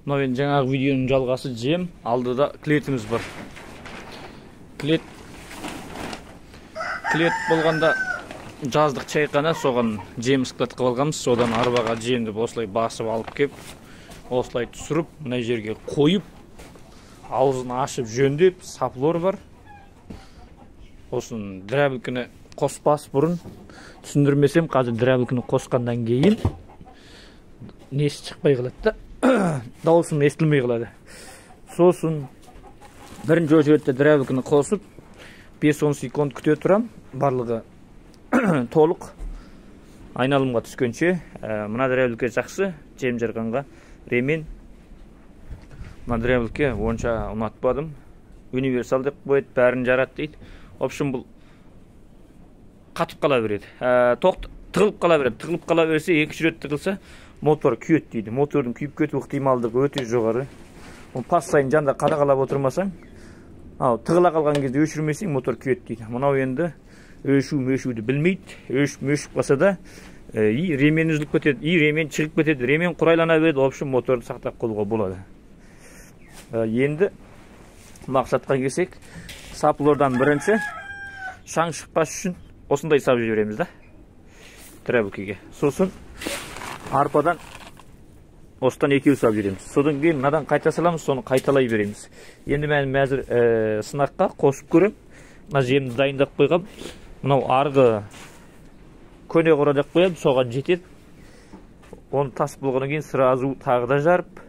Мынау енді жаңағы видеоның жалғасы жем. Алдыда клетіміз бар. Клет болғанда жаздық чайхана, соған жем склад қылып алғанбыз. Содан арбаға жемді осылай басып алып кеп, осылай түсіріп, мына жерге қойып, аузын ашып жөндеп, саплор бар. Осын дірәбілкіні қоспас бұрын түсіндірмесем, қазір дірәбілкіні қосқаннан кейін несі шықпай қалады да, дауысым естілмей қалады. Сосын бірінші очередте дірәбілкіні қосып 5-10 секунд күте тұрам, барлығы толық айналымға түскенше. Мына дірәбілке жақсы, жем жарғанға ремен. Мына дірәбілке онша ұнатпадым. Универсал деп қояды, бәрін жарады дейді. В общем, бұл қатып қала береді. Тығылып қала береді. Тығылып қала берсе, 2-3 рет тығылса, мотор күйеді дейді. Мотордың күйіп кету ықтималдығы өте жоғары. Оны пас сайын жанда қадағалап отырмасаң, тығыла қалған кезде өшірмесең, мотор күйеді дейді. Мынау енді өшу-мөшуді білмейді. Өшіп қалса да, и ремен үзіліп кетеді, и ремен шығып кетеді, ремен құрайлана береді. В общем, моторды сақтап қалуға болады. Енді мақсатқа келсек, саплордан бірінші шаң шықпас үшін осындай сап жібереміз да трәбілкеге. Сосын арпадан осыдан екеу сап жібереміз. Содан кейін мынадан қайта саламыз, соны қайталай береміз. Енді мен мәзір сынаққа қосып көрем. Мына жемді дайындап қойғам. Мынау арғы көне қора деп қоям, соған жетеді. Оны тас болғаннан кейін сразу тағы да жарып,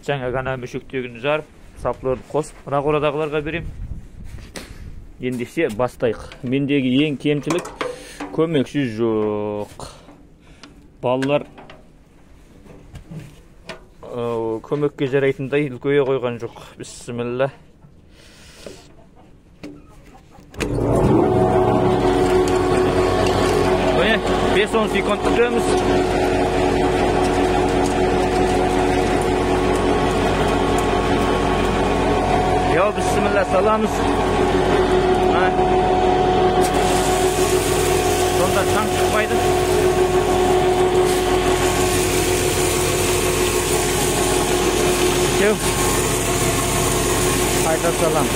жаңа ғана мөшектегіні жарып, саплорды қосып, мына қорадағыларға берем. Ендеше бастайық. Мендегі ең кемшілік көмекші жоқ. Балалар көмекке жарайтындай үлкейе қойған жоқ. Бісміллә. Міне 5-10 секунд күтеміз. Ya bismillah salamız. Сонда шаң шықпайды. Қайта салам.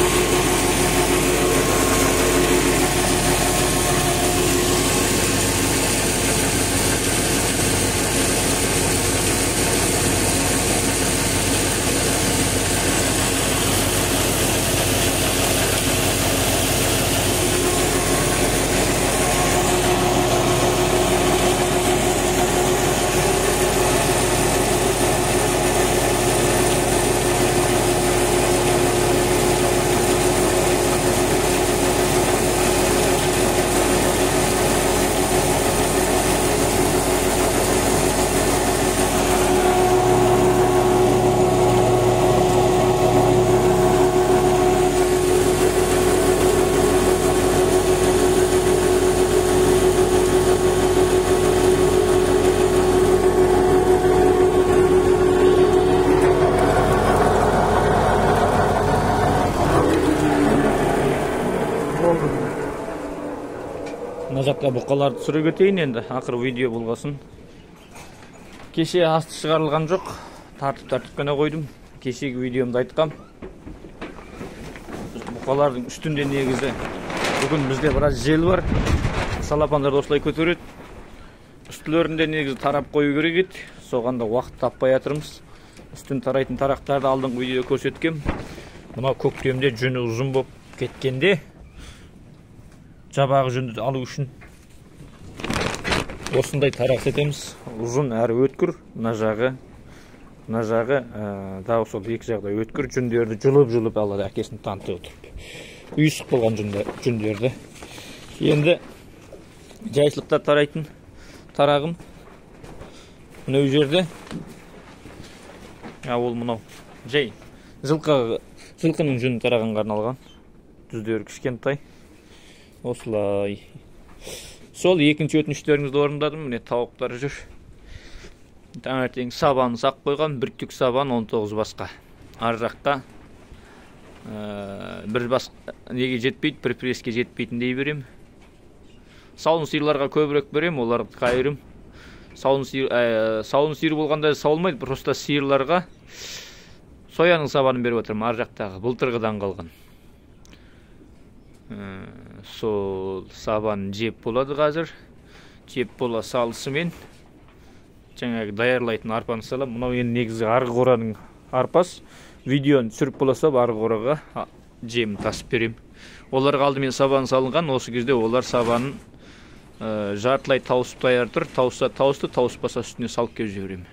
Мына жаққа бұқаларды түсіре кетейін енді, ақыры видео болғасын. Кеше асты шығарылған жоқ, тартып-тартып қана қойдым. Кешегі видеомда айтқам. Бұқалардың үстінде негізі бүгін бізде біраз жел бар. Салапандарды осылай көтереді. Үстілерінде негізі тарап қою керек еді. Соған да уақыт таппай жатырмыз. Үстін тарайтын тарақтарды алдыңғы видеода көрсеткем. Мынау көктемде жүні ұзын болып кеткенде жабағы жүнді алу үшін осындай тарақ етеміз. Ұзын әрі өткір, мына жағы, дағы сол екі жағда өткір жүндерді жұлып-жұлып алады, әкесін танытып отырып. Үйсік болған жүндерді. Енді жайшылықта тарайтын тарағым мынау жерде. Ол мынау жай жылқының жүнін тарағанға арналған. Жүздері кішкентай. Осылай. Сол екінші өтініштеріңізді орындадым. Міне тауықтар жүр. Таңертең сабан сақ қойған, бір түк сабан 19 басқа. Ар жаққа бір бас неге жетпейді, бір преске жетпейтіндей берем. Сауын сиырларға көбірек берем, олар қайырым. Сауын сиыр болғанда сауылмайды, просто сиырларға Сояның сабанын беріп отырмын, ар жақтағы былтырғыдан қалған. Сол сабанын жеп болады қазір. Жеп бола салысымен жаңағы даярлайтын арпаны саламын. Мынау енді негізі арғы қораның арпасы. Видеоны түсіріп бола салып, арғы қораға жемін тасып беремін. Оларға алдымен сабан салынған, осы кезде олар сабанын жартылай тауысып даяр тұр. Тауысса тауысты, тауыспаса үстіне салып келіп жіберемін.